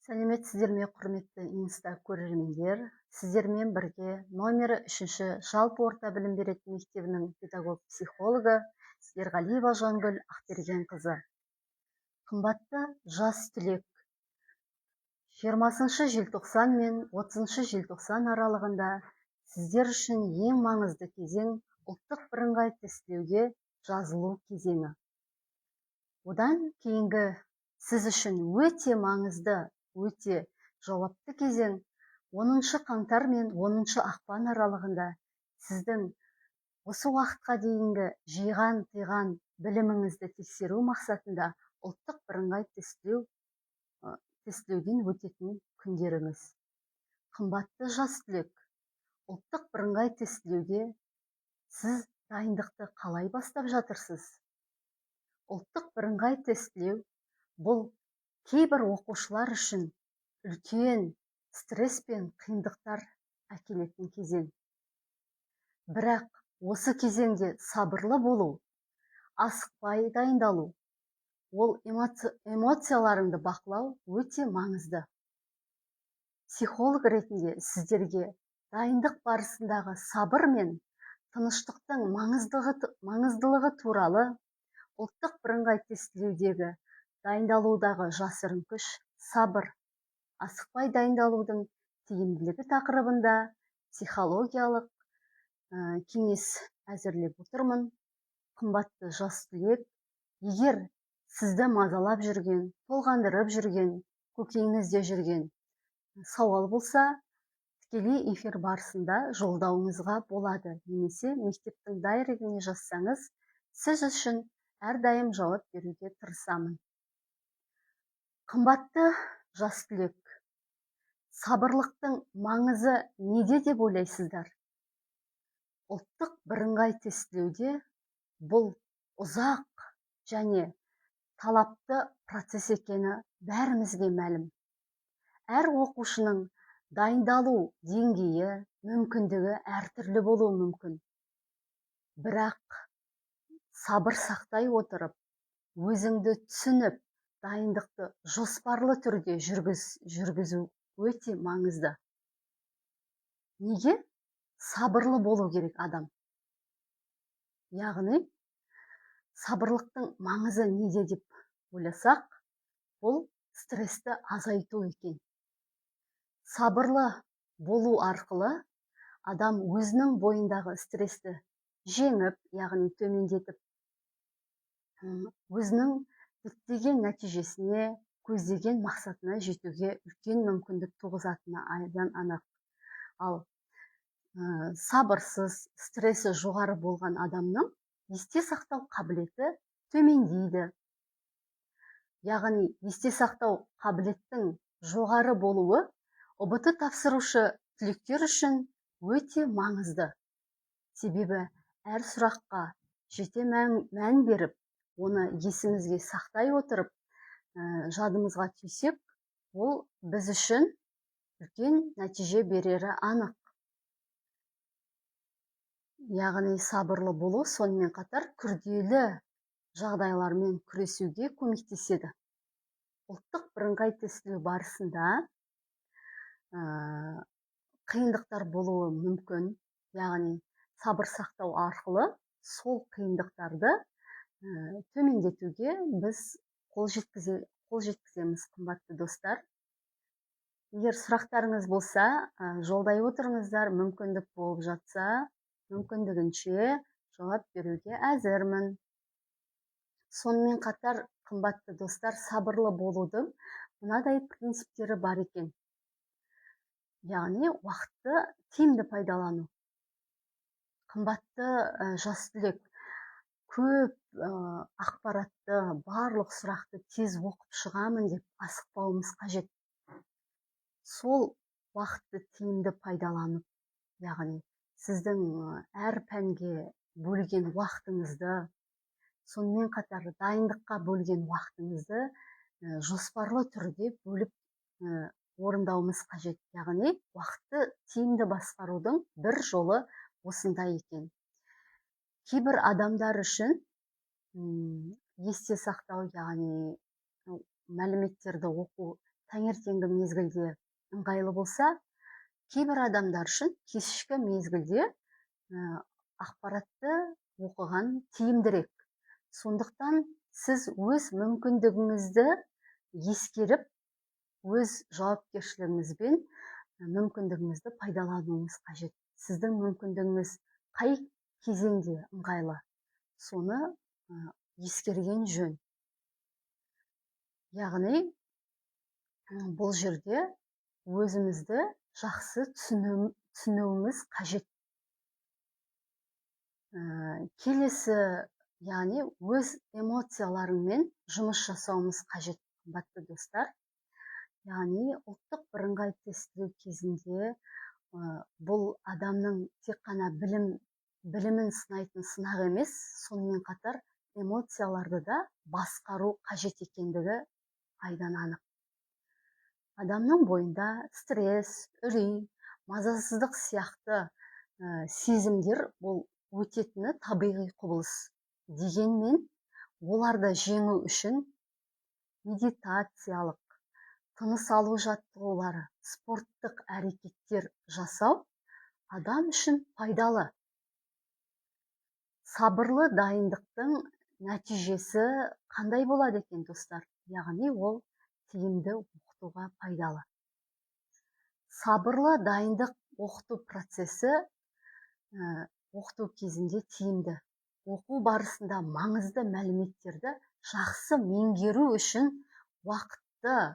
Сәлеметсіздер ме, құрметті инста көрермендер! Сіздермен бірге номері 3 жалпы орта білім беретін мектебінің педагог психологы Ерғалиева Жангүл Ақбергенқызы. Қымбатты жас түлек, 20 желтоқсан мен 30 желтоқсан аралығында сіздер үшін ең маңызды кезең – ұлттық бірыңғай тестілеуге жазылу кезеңі. Одан кейінгі сіз үшін өте маңызды, өте жауапты кезең 10 қаңтар мен 10 ақпан аралығында сіздің осы уақытқа дейінгі жиған тыйған біліміңізді тексеру мақсатында ұлттық бірыңғай тестілеуден өтетін күндеріңіз. Қымбатты жас түлек, ұлттық бірыңғай тестілеуге сіз дайындықты қалай бастап жатырсыз? Ұлттық бірыңғай тестілеу – бұл кейбір оқушылар үшін үлкен стресс пен қиындықтар әкелетін кезең. Бірақ осы кезеңде сабырлы болу, асықпай дайындалу, ол эмоцияларыңды бақылау өте маңызды. Психолог ретінде сіздерге дайындық барысындағы сабыр мен тыныштықтың маңыздылығы туралы, ұлттық бірыңғай тестілеудегі дайындалудағы жасырын күш – сабыр, асықпай дайындалудың тиімділігі тақырыбында психологиялық кеңес әзірлеп отырмын. Қымбатты жас түлек, егер сізді мазалап жүрген, толғандырып жүрген, көкейіңізде жүрген сауал болса, тікелей эфир барысында жолдауыңызға болады немесе мектептің директіне жазсаңыз, сіз үшін әрдайым жауап беруге тырысамын. Қымбатты жас түлек, сабырлықтың маңызы неде деп ойлайсыздар? Ұлттық бірыңғай тестілеуде бұл ұзақ және талапты процесс екені бәрімізге мәлім. Әр оқушының дайындалу деңгейі, мүмкіндігі әртүрлі болуы мүмкін. Бірақ сабыр сақтай отырып, өзіңді түсініп, дайындықты жоспарлы түрде жүргізу өте маңызды. Неге сабырлы болу керек адам? Яғни сабырлықтың маңызы неде деп ойласақ, бұл стрессті азайту екен. Сабырлы болу арқылы адам өзінің бойындағы стрессті жеңіп, яғни төмендетіп, өзінің діттеген нәтижесіне, көздеген мақсатына жетуге үлкен мүмкіндік туғызатыны айдан анық. Ал сабырсыз, стресі жоғары болған адамның есте сақтау қабілеті төмендейді. Яғни есте сақтау қабілеттің жоғары болуы ҰБТ тапсырушы түлектер үшін өте маңызды. Себебі әр сұраққа жете мән беріп, оны есімізге сақтай отырып, жадымызға түйсек, ол біз үшін үлкен нәтиже берері анық. Яғни сабырлы болу сонымен қатар күрделі жағдайлармен күресуге көмектеседі. Ұлттық бірыңғай тестілеу барысында қиындықтар болуы мүмкін. Яғни сабыр сақтау арқылы сол қиындықтарды төмендетуге біз қол жеткіземіз. Қымбатты достар, егер сұрақтарыңыз болса, жолдай отырыңыздар. Мүмкіндік болып жатса, мүмкіндігінше жауап беруге әзірмін. Сонымен қатар, қымбатты достар, сабырлы болудың мынадай принциптері бар екен. Яғни уақытты тиімді пайдалану. Қымбатты жас түлек, көп ақпаратты, барлық сұрақты тез оқып шығамын деп асықпауымыз қажет. Сол уақытты тиімді пайдаланып, яғни сіздің әр пәнге бөлген уақытыңызды, сонымен қатар дайындыққа бөлген уақытыңызды жоспарлы түрде бөліп орындауымыз қажет. Яғни уақытты тиімді басқарудың бір жолы осындай екен. Кейбір адамдар үшін есте сақтау, яғни мәліметтерді оқу таңертеңгі мезгілде ыңғайлы болса, кейбір адамдар үшін кешкі мезгілде ақпаратты оқыған тиімдірек. Сондықтан сіз өз мүмкіндігіңізді ескеріп, өз жауапкершілігіңізбен мүмкіндігіңізді пайдалануыңыз қажет. Сіздің мүмкіндігіңіз қай кезеңде ыңғайлы, соны ескерген жөн. Яғни бұл жерде өзімізді жақсы түсінуіміз қажет. Келесі, яғни өз эмоцияларыңмен жұмыс жасауымыз қажет, қымбатты достар. Яғни ұлттық бірыңғай тестілеу кезінде бұл адамның тек қана білімін сынайтын сынақ емес, сонымен қатар эмоцияларды да басқару қажет екендігі айдан анық. Адамның бойында стресс, үрей, мазасыздық сияқты сезімдер бұл өтетіні табиғи құбылыс. Дегенмен оларды жеңу үшін медитациялық, тыныс алу жаттығулары, спорттық әрекеттер жасау адам үшін пайдалы. Сабырлы дайындықтың нәтижесі қандай болады екен, достар? Яғни ол тиімді оқытуға пайдалы. Сабырлы дайындық оқыту процесі оқыту кезінде тиімді. Оқу барысында маңызды мәліметтерді жақсы меңгеру үшін уақытты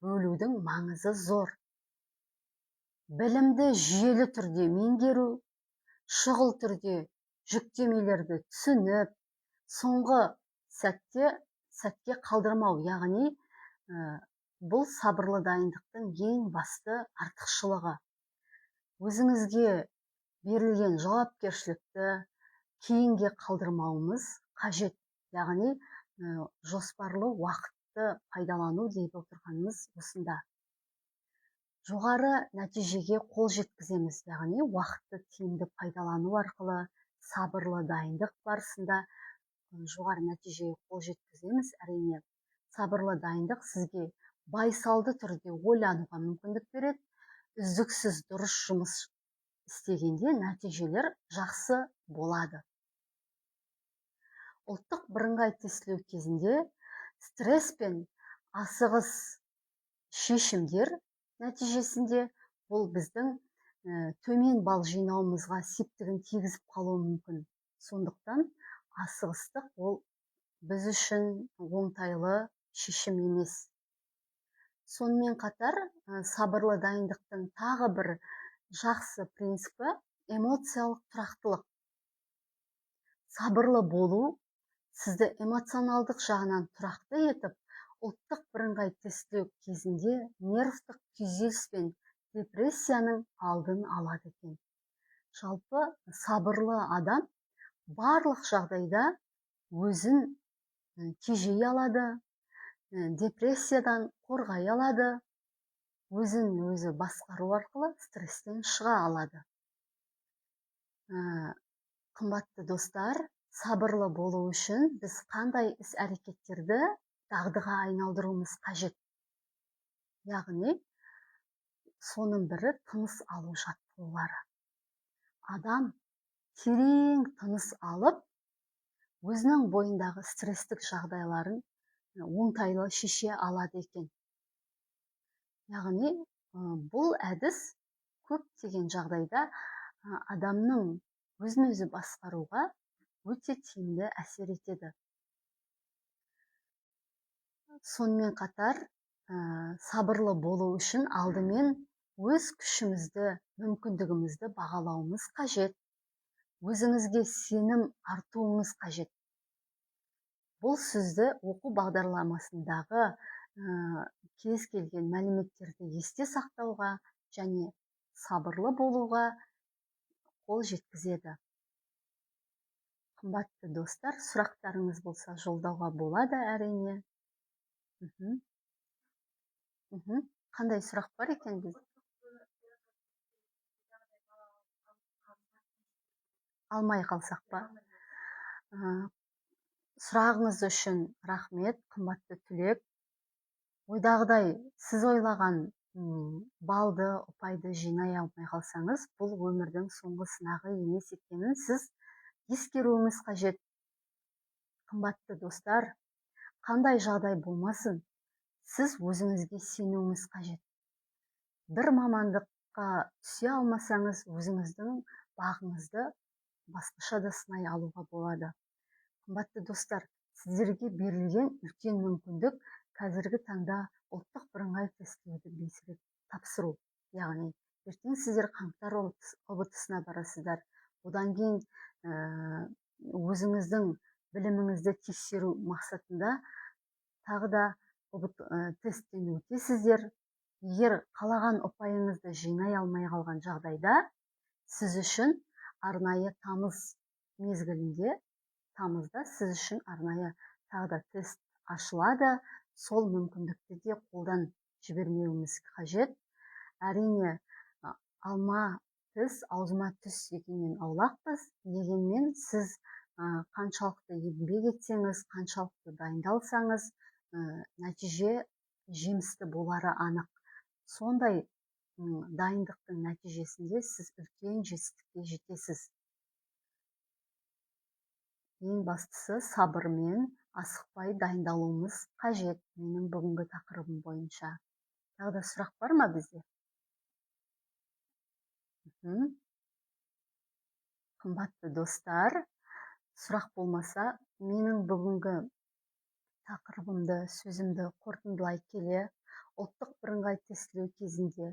бөлудің маңызы зор. Білімді жүйелі түрде меңгеру, шұғыл түрде жүктемелерді түсініп, соңғы сәтке қалдырмау, яғни бұл сабырлы дайындықтың ең басты артықшылығы. Өзіңізге берілген жауапкершілікті кейінге қалдырмауымыз қажет. Яғни жоспарлы уақытты пайдалану деп отырғанымыз осында. Жоғары нәтижеге қол жеткіземіз, яғни уақытты тиімді пайдалану арқылы сабырлы дайындық барысында жоғары нәтижеге қол жеткіземіз. Әрине, сабырлы дайындық сізге байсалды түрде ойлануға мүмкіндік береді. Үздіксіз дұрыс жұмыс істегенде нәтижелер жақсы болады. Ұлттық бірыңғай тестілеу кезінде стресс пен асығыс шешімдер нәтижесінде бұл біздің төмен балл жинауымызға септігін тигізіп қалуы мүмкін. Сондықтан асығыстық ол біз үшін оңтайлы шешім емес. Сонымен қатар сабырлы дайындықтың тағы бір жақсы принципі эмоциялық тұрақтылық. Сабырлы болу сізді эмоционалдық жағынан тұрақты етіп, ұлттық бірыңғай тестілеу кезінде нервтік күйзеліс пен депрессияның алдын алады екен. Жалпы сабырлы адам барлық жағдайда өзін тежей алады, депрессиядан қорғай алады, өзін өзі басқару арқылы стресстен шыға алады. Қымбатты достар, сабырлы болу үшін біз қандай іс-әрекеттерді дағдыға айналдыруымыз қажет? Яғни соның бірі тыныс алу жаттығулары. Адам терең тыныс алып, өзінің бойындағы стресстік жағдайларын оңтайлы шеше алады екен. Яғни бұл әдіс көптеген жағдайда адамның өзін өзі басқаруға өте тиімді әсер етеді. Сонымен қатар сабырлы болу үшін алдымен өз күшімізді, мүмкіндігімізді бағалауымыз қажет. Өзіңізге сенім артуыңыз қажет. Бұл сізді оқу бағдарламасындағы кез келген мәліметтерді есте сақтауға және сабырлы болуға қол жеткізеді. Қымбатты достар, сұрақтарыңыз болса жолдауға болады әрине. Қандай сұрақ бар екен біз? Алмай қалсақ па? Сұрағыңыз үшін рахмет, қымбатты түлек. Ойдағыдай, сіз ойлаған балды, ұпайды жинай алмай қалсаңыз, бұл өмірдің соңғы сынағы емес екенін сіз ескеруіңіз қажет. Қымбатты достар, қандай жағдай болмасын, сіз өзіңізге сенуіңіз қажет. Бір мамандыққа түсе алмасаңыз, өзіңіздің бағыңызды басқаша да сынай алуға болады. Қымбатты достар, сіздерге берілген үлкен мүмкіндік қазіргі таңда ұлттық бірыңғай тестілеуді 5 рет тапсыру. Яғни ертең сіздер қаңтар ҰБТ-сына барасыздар. Одан кейін өзіңіздің біліміңізді тексеру мақсатында тағы да тесттен өтесіздер. Егер қалаған ұпайыңызды жинай алмай қалған жағдайда, сіз үшін арнайы тамыз мезгілінде, тамызда сіз үшін арнайы тағы да тест ашылады. Сол мүмкіндікті де қолдан жібермеуіміз қажет. Әрине, алма түс, аузыма түс дегеннен аулақпыз. Дегенмен сіз қаншалықты еңбек етсеңіз, қаншалықты дайындалсаңыз, нәтиже жемісті болары анық. Сондай дайындықтың нәтижесінде сіз үлкен жетістікке жетесіз. Ең бастысы, сабырмен, асықпай дайындалуымыз қажет. Менің бүгінгі тақырыбым бойынша тағы да сұрақ бар ма бізде? Қымбатты достар, сұрақ болмаса, менің бүгінгі тақырыбымды, сөзімді қорытындылай келе, ұлттық бірыңғай тестілеу кезінде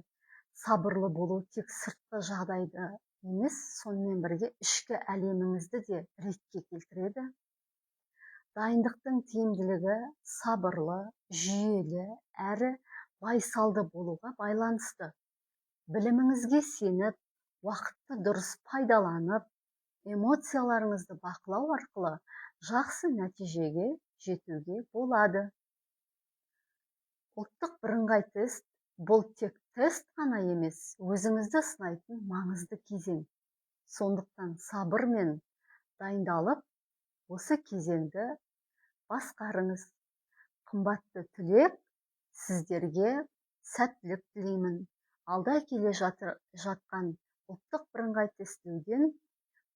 сабырлы болу тек сыртқы жағдайды емес, сонымен бірге ішкі әлеміңізді де ретке келтіреді. Дайындықтың тиімділігі сабырлы, жүйелі әрі байсалды болуға байланысты. Біліміңізге сеніп, уақытты дұрыс пайдаланып, эмоцияларыңызды бақылау арқылы жақсы нәтижеге жетуге болады. Ұлттық бірыңғай тест бұл тек тест қана емес, өзіңізді сынайтын маңызды кезең. Сондықтан сабырмен дайындалып, осы кезеңді басқарыңыз. Қымбатты түлек, сіздерге сәттілік тілеймін. Алда келе жатқан ұлттық бірыңғай тестілеуден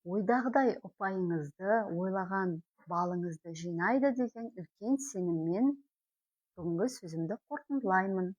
ойдағыдай ұпайыңызды, ойлаған балыңызды жинайды деген үлкен сеніммен бүгінгі сөзімді қорытындылаймын.